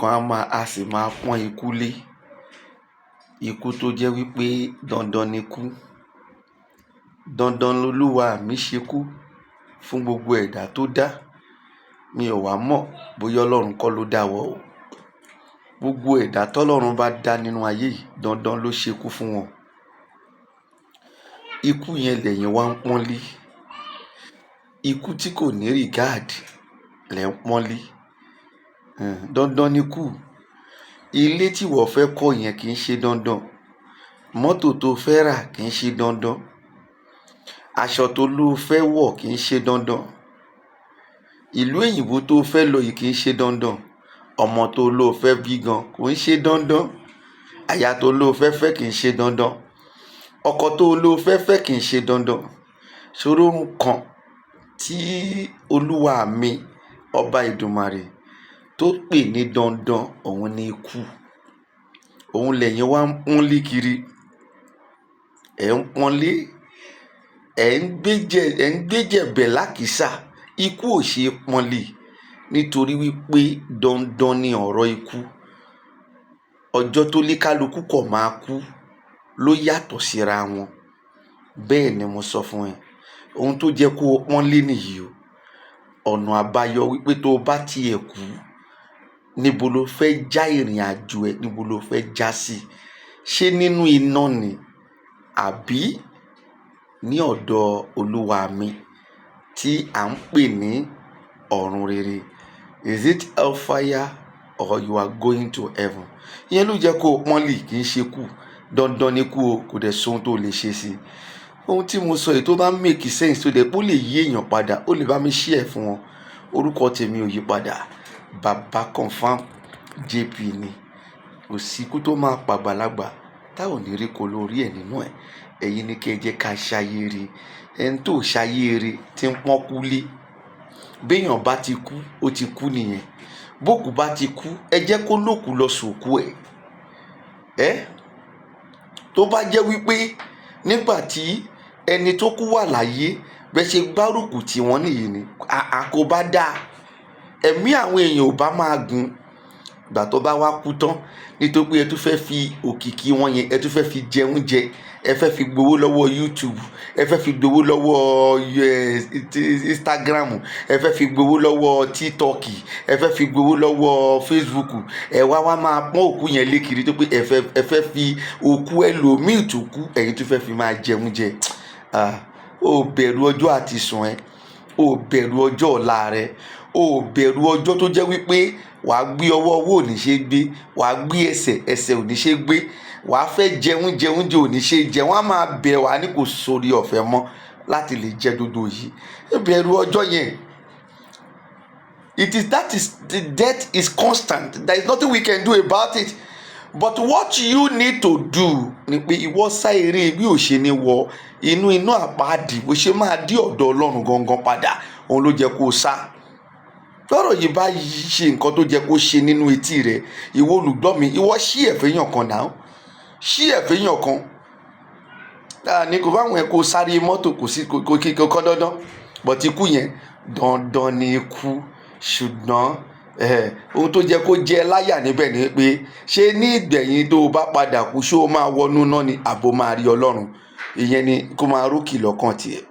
kan á máa á sì máa pọ́n ikú lé. Ikú tó jẹ́ wípé dandan ni kú. Dandan lolúwa mi ṣe kú fún gbogbo ẹ̀dá tó dá. Mi ò wá mọ̀ bóyá Ọlọ́run kọ́ ló dá wọ o. Gbogbo ẹ̀dá tọ́lọ́run bá dá nínú ayé yìí, dandan ló ṣe kú fún wọn. Ikú yẹn lẹ̀yin wá ń pọ́n lé. Ikú tí kò ní regard lẹ̀ ń pọ́n lé. Dandan ni kú. Ilé tí ìwọ fẹ́ kọ́ yẹn kì í ṣe dandan. Mọ́tò tó fẹ́ rà kì í ṣe dandan. Aṣọ tó ló fẹ́ wọ̀ kì í ṣe dandan. Ìlú òyìnbó tó fẹ́ lọ yìí kì í ṣe dandan. Ọmọ tó ló fẹ́ bí gan kò ń ṣe dandan. Aya tó ló fẹ́ fẹ́ kì í ṣe dandan. Ọkọ tó ló fẹ́ fẹ́ kì í ṣe dandan. Ṣòro kan tí Olúwa mi, ọba Ìdùmarè, tó pè ní dandan, òun ni ikú. Òun lẹ̀yin wá ń pọ́n lé kiri. Ẹ̀ ń pọ́n lé, ẹ̀ ń gbéjẹ̀bẹ̀ lákìísà. Ikú ò ṣe é pọ́n lé nítorí wípé dandan ni ọ̀rọ̀ ikú. Ọjọ́ tó ní kálukú kọ̀ máa kú ló yàtọ̀ síra wọn. Bẹ́ẹ̀ ni mo sọ fún ẹ. Ohun tó jẹ́ kó o pọ́n lé nìyí o. Ọ̀nà àbáyọ wípé tó o bá tiẹ̀ kú, níbo lo fẹ́ já ìrìn àjò ẹ? Níbo lo fẹ́ já sí? Ṣé nínú iná ni àbí ní ọ̀dọ̀ Olúwa mi tí à ń pè ní ọ̀run rere? Is it hellfire or you are going to heaven? Ìyẹn ló jẹ́ kó o pọ́n lé, kì í ṣe kú. Dandan ni kú o, kò dẹ̀ sóhun tó lè ṣe sí i. Ohun tí mo sọ yìí, tó bá make sense, tó dẹ̀ pé ó lè yí èèyàn padà, ó lè bá mi share fún wọn. Orúkọ tèmi ò yí padà. Baba Confirm JP ni. Kò sí ikú tó máa pa àgbàlagbà tá ò ní rí ko lórí ẹ̀ nínú ẹ̀. Ẹ̀yin ni kí ẹ jẹ́ ká ṣayé re. Ẹni tó ṣayé re tí ń pọ́n kú lé. Béèyàn bá ti kú, ó ti kú nìyẹn. Bókú bá ti kú, ẹ jẹ́ kó lókù lọ sòkú ẹ̀. Ẹ́ tó bá jẹ́ wípé nígbà tí ẹni tó kú wà láyé, bẹ́ ṣe gbárùkù tí wọ́n nìyí ni, àà kò bá dáa. Ẹ̀mí àwọn èèyàn ò bá máa gùn. Ìgbà tó bá wá kú tán, nítorí pé ẹ tún fẹ́ fi òkìkí wọn yẹn, ẹ tún fẹ́ fi jẹ oúnjẹ, ẹ fẹ́ fi gbowó lọ́wọ́ YouTube, ẹ fẹ́ fi gbowó lọ́wọ́ Instagram, ẹ fẹ́ fi gbowó lọ́wọ́ TikTok, ẹ fẹ́ fi gbowó lọ́wọ́ Facebook. Ẹ wá wá máa pọ́n òkú yẹn lé kiri tó pé ẹ fẹ́ fi òkú ẹlòmíì tó kú, ẹ̀yin tún fẹ́ fi máa jẹ oúnjẹ. Ah, ó bẹ̀rù ọjọ́ àti sùn ẹ, ó bẹ̀rù ọjọ́ ọ̀la rẹ, ó bẹ̀rù ọjọ́ tó jẹ́ wípé wàá gbé ọwọ́, ọwọ́ ò ní ṣe gbé, wàá gbé ẹsẹ̀, ẹsẹ̀ ò ní ṣe gbé, wàá fẹ́ jẹun, jẹun jẹ ò ní ṣe jẹ, wọ́n á máa bẹ̀ wá ní kò sórí ọ̀fẹ́ mọ́ láti lè jẹ gbogbo yìí. Ẹ bẹ̀rù ọjọ́ yẹn. It is that is the death is constant. There is nothing we can do about it. But what you need to do ni pé ìwọ sá eré bí ò ṣe ní wọ inú iná àpáàdì, bó ṣe máa dé ọ̀dọ̀ Ọlọ́run gangan padà, òun ló jẹ́ kó o sá. Tọ́rọ̀ yìí bá ṣe nǹkan tó jẹ́ kó ṣe nínú etí rẹ, ìwọ olùgbọ́ mi, ìwọ ṣí ẹ̀fẹ́ yàn kan náà, ṣí ẹ̀fẹ́ yàn kan ní kò báwọn ẹ̀ kó sáré mọ́tò, kò sí kò kí kò kọ́ dandan, but ikú yẹn, dandan ni ikú. Ṣùgbọ́n ohun tó jẹ́ kó jẹ́ láyà níbẹ̀ ni pé, ṣé ní ìgbẹ̀yìn tó o bá padà kú, ṣé o máa wọnú náà ni àbò máa rí Ọlọ́run? Ìyẹn ni kó máa rókì lọ́kàn tiẹ̀.